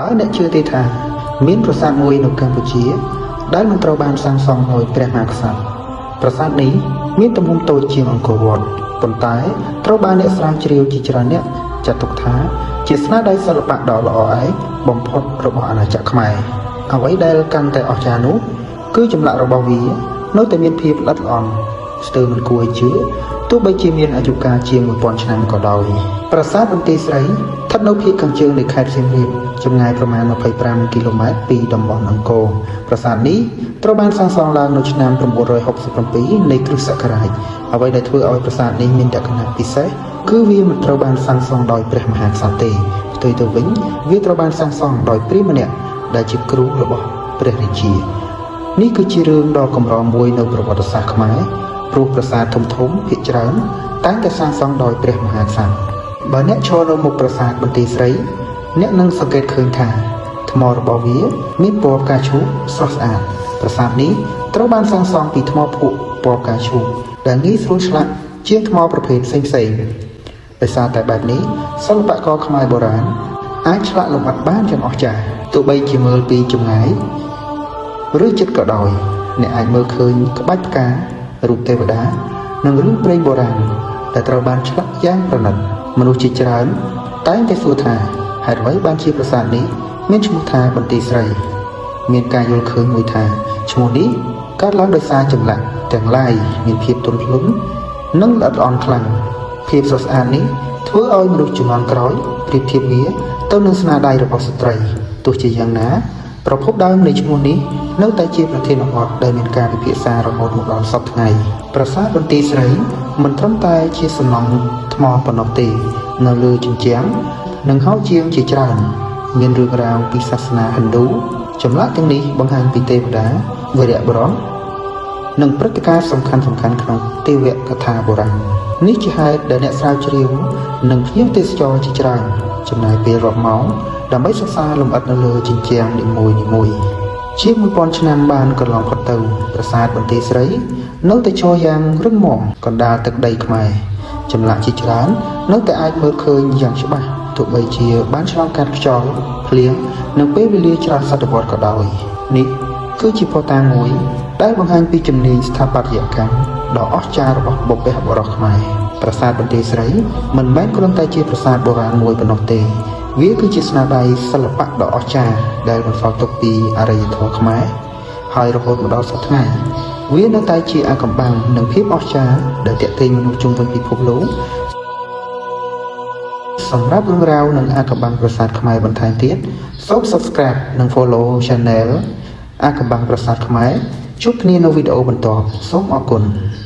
តើអ្នកជឿទេថាមានប្រាសាទមួយនៅកម្ពុជា ដែលមិនត្រូវបានសាងសង់ដោយព្រះមហាក្សត្រប្រាសាទនេះមានទំហំតូចជាងអង្គរវត្តប៉ុន្តែត្រូវបានអ្នកស្រាវជ្រាវជាច្រើនអ្នកចាត់ទុកថាជាស្នាដៃសិល្បៈដ៏ល្អឯកបំផុតរបស់អាណាចក្រខ្មែរអ្វីដែលកាន់តែអស្ចារ្យនោះគឺចម្លាក់របស់វានៅតែមានភាពល្អិតល្អន់ស្ទើរមិនគួរឲ្យជឿទោះបីជាមានអាយុកាលជាង1000ឆ្នាំក៏ដោយប្រាសាទបន្ទាយស្រីស្ថិតនៅភាគខាងជើងនៃខេត្តសៀមរាបចម្ងាយប្រមាណ25គីឡូម៉ែត្រពីតំបន់អង្គរប្រាសាទនេះត្រូវបានសាងសង់ឡើងនៅឆ្នាំ967នៃគ្រិស្តសករាជអ្វីដែលធ្វើឲ្យប្រាសាទនេះមានលក្ខណៈពិសេសគឺវាមិនត្រូវបានសាងសង់ដោយព្រះមហាក្សត្រទេផ្ទុយទៅវិញវាត្រូវបានសាងសង់ដោយព្រាហ្មណ៍ម្នាក់ដែលជាគ្រូរបស់ព្រះរាជា នេះគឺជារឿងដ៏កម្រមួយនៅប្រវត្តិសាស្ត្រខ្មែរព្រោះប្រាសាទធំៗភាគច្រើនតែងតែសាងសង់ដោយព្រះមហាក្សត្របើអ្នកឈរនៅមុខប្រាសាទបន្ទាយស្រី អ្នកនឹងសង្កេតឃើញថាថ្មរបស់វាមានពណ៌ផ្កាឈូកស្រស់ស្អាតប្រាសាទនេះត្រូវបានសាងសង់ពីថ្មភក់ពណ៌ផ្កាឈូកដែលងាយស្រួលឆ្លាក់ជាងថ្មប្រភេទផ្សេងៗដោយសារតែបែបនេះសិល្បករខ្មែរបុរាណអាចឆ្លាក់លម្អិតបានយ៉ាងអស្ចារ្យទោះបីជាមើលពីចម្ងាយ ឬចិត្តក៏ដោយអ្នកអាចមើលឃើញក្បាច់ផ្ការូបទេវតានិងរឿងព្រេងបុរាណដែលត្រូវបានឆ្លាក់យ៉ាងប្រណិតមនុស្សជាច្រើនតែងតែសួរថាហេតុអ្វីបានជាប្រាសាទនេះមានឈ្មោះថាបន្ទាយស្រី មានការយល់ឃើញមួយថាឈ្មោះនេះកើតឡើងដោយសារចម្លាក់ទាំងឡាយមានភាពទន់ភ្លន់និងល្អិតល្អន់ខ្លាំងភាពស្រស់ស្អាតនេះធ្វើឲ្យមនុស្សជំនាន់ក្រោយប្រៀបធៀបវាទៅនឹងស្នាដៃរបស់ស្ត្រីទោះជាយ៉ាងណា ប្រភពដើមនៃឈ្មោះនេះនៅតែជាប្រធានបទដែលមានការពិភាក្សារហូតមកដល់សព្វថ្ងៃប្រាសាទបន្ទាយស្រីមិនត្រឹមតែជាសំណង់ថ្មប៉ុណ្ណោះទេនៅលើជញ្ជាំងនិងហោជាងជាច្រើន មានរឿងរ៉ាវពីសាសនាហិណ្ឌូចម្លាក់ទាំងនេះបង្ហាញពីទេវតាវីរបុរសនិងព្រឹត្តិការណ៍សំខាន់ៗក្នុងទេវកថាបុរាណនេះជាហេតុដែលអ្នកស្រាវជ្រាវនិងភ្ញៀវទេសចរជាច្រើនចំណាយពេលរាប់ម៉ោងដើម្បីសិក្សាលម្អិតនៅលើជញ្ជាំងនីមួយៗជាង1000ឆ្នាំបានកន្លងផុតទៅប្រាសាទបន្ទាយស្រី នៅតែឈរយ៉ាងរឹងមាំកណ្ដាលទឹកដីខ្មែរចម្លាក់ជាច្រើននៅតែអាចមើលឃើញយ៉ាងច្បាស់ទោះបីជាបានឆ្លងកាត់ខ្យល់ភ្លៀងនិងពេលវេលាច្រើនសតវត្សក៏ដោយនេះគឺជាភស្តុតាងមួយដែលបង្ហាញពីជំនាញស្ថាបត្យកម្មដ៏អស្ចារ្យរបស់បុព្វបុរសខ្មែរប្រាសាទបន្ទាយស្រីមិនមែនគ្រាន់តែជាប្រាសាទបុរាណមួយប៉ុណ្ណោះទេវាគឺជាស្នាដៃសិល្បៈដ៏អស្ចារ្យដែលបន្សល់ទុកពីអរិយធម៌ខ្មែរហើយរហូតមកដល់សព្វថ្ងៃវានៅតែជាអាថ៌កំបាំងនិងភាពអស្ចារ្យដែលទាក់ទាញមនុស្សជុំវិញពិភពលោកសម្រាប់រឿងរ៉ាវនិងអាថ៌កំបាំងប្រាសាទខ្មែរបន្ថែមទៀតសូម Subscribe និង Follow Channel អាថ៌កំបាំងប្រាសាទខ្មែរជួបគ្នានៅវីដេអូបន្ទាប់សូមអរគុណ។